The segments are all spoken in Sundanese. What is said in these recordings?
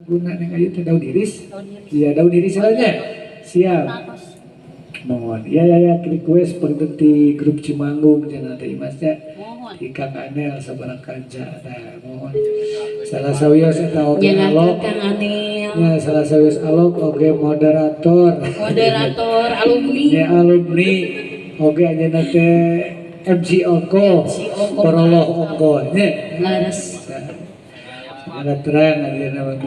Guna neng ayu teh daun iris. Iya, daun iris nya. Siap. Mohon. Ya ya ya, request penting grup Cimanggung cenah teh Imasnya. Di Kang Anel sabaraha kanca. Nah, mohon. Salah sawios eta oge alok. Kang Anel. Ya, salah sawios alok oge moderator. Moderator alumni. Ya, alumni oge anjeunna teh MC Oko. Poroloh Oko nya. Laras. Ada terang anjeunna mah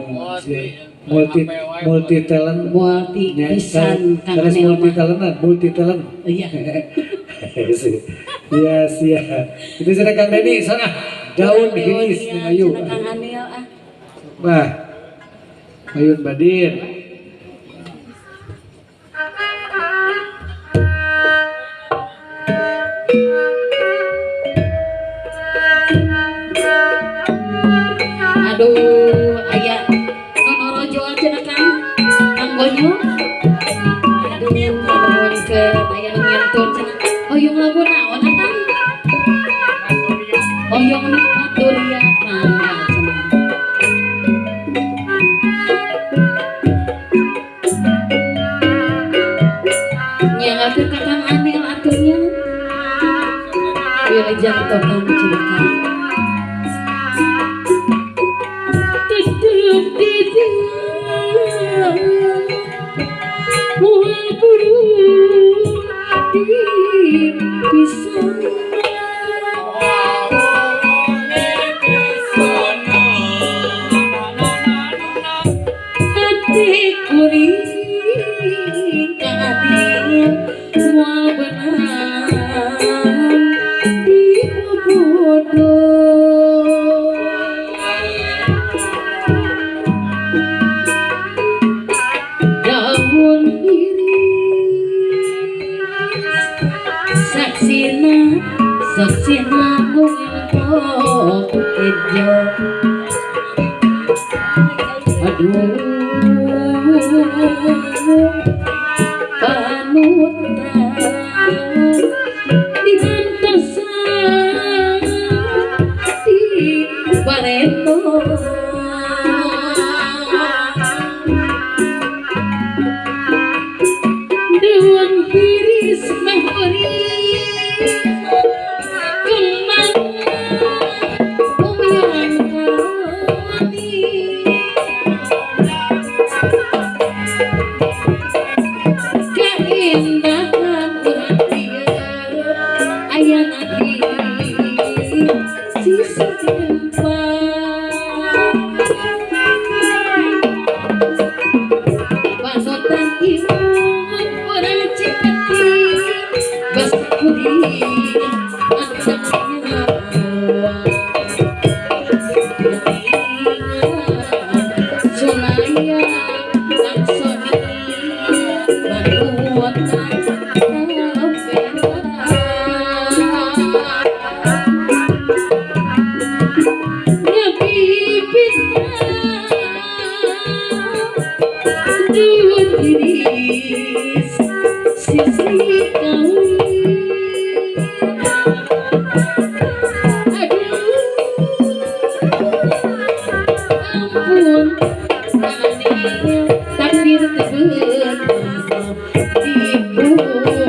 multi multi talent. Multi pisan Kang Terus Anel. Multi talentan, multi talent. Iya. Iya, siap. Itu sudah Kang Denny, sana daun hiris Iya, ning ayu. Kang Anel ah. Bah. Ayun Badir. Aduh, aya Nonorojo cenah Kang. Kang Gonyo. Aduh, nuhunkeun aya nu ngintun cenah. Hoyong lagu naon Kang? Hoyong nikmat duriat mangga cenah. Nyangakeun ka Kang Anel atunya. Wilujeng tokang cenah Kang. Tetep tidak mual buru di pisana hati kuring kadil mual benang di bodoh. Daun iris saksina saksina ngungkok ejo. Aduh, panutan diantosan di bareto. Daun hiris mahuri kemana umyang karoni keindahan urang dieu aya nanti sisa tempat panutan imun urang Cipeti basa kuring anu nyawa Sulaya Kang Sony panutan daun iris sisi kawin. Aduh, ampun Anil takdir tebeut dipungkir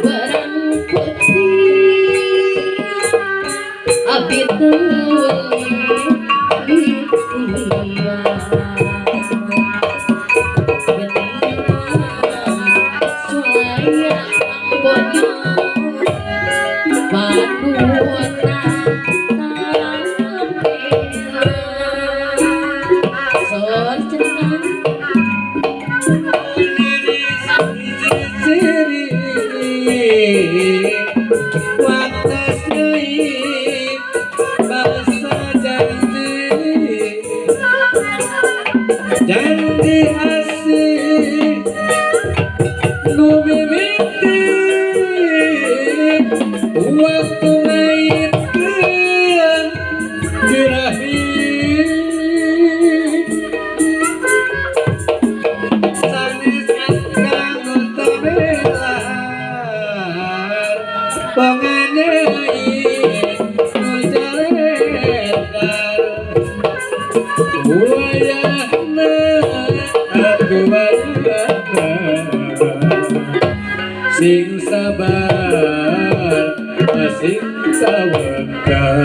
barang putih abdi teu Sulaya Bonyo panutan tampila sor cenah. Waktu basa janji janji asih nu mimiti waktu ngaitkeun birahi sanes akang nu teu belar panganyai. Sing sabar sing tawakal.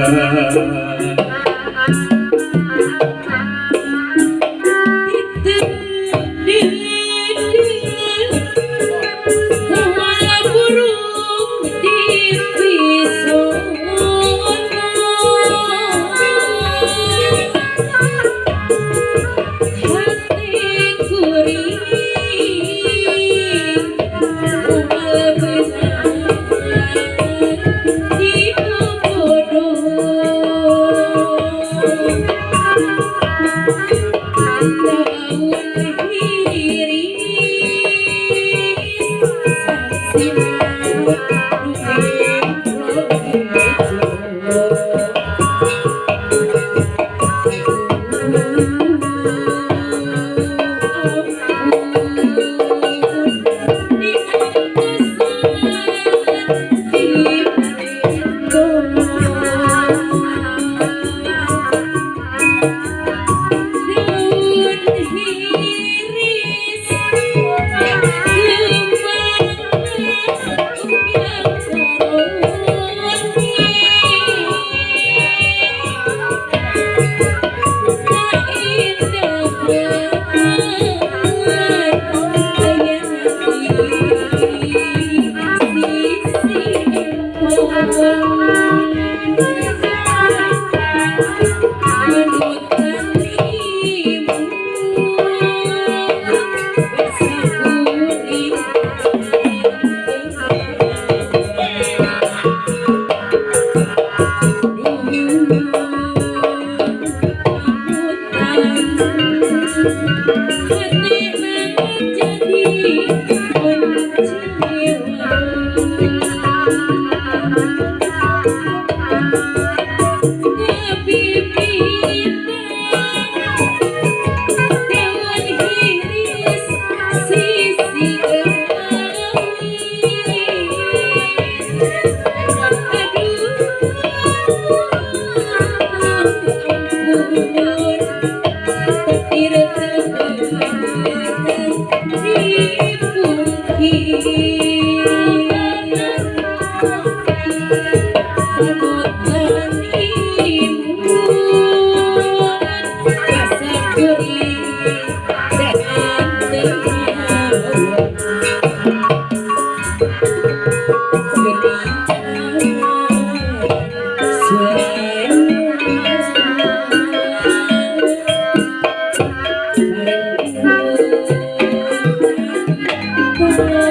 Bye.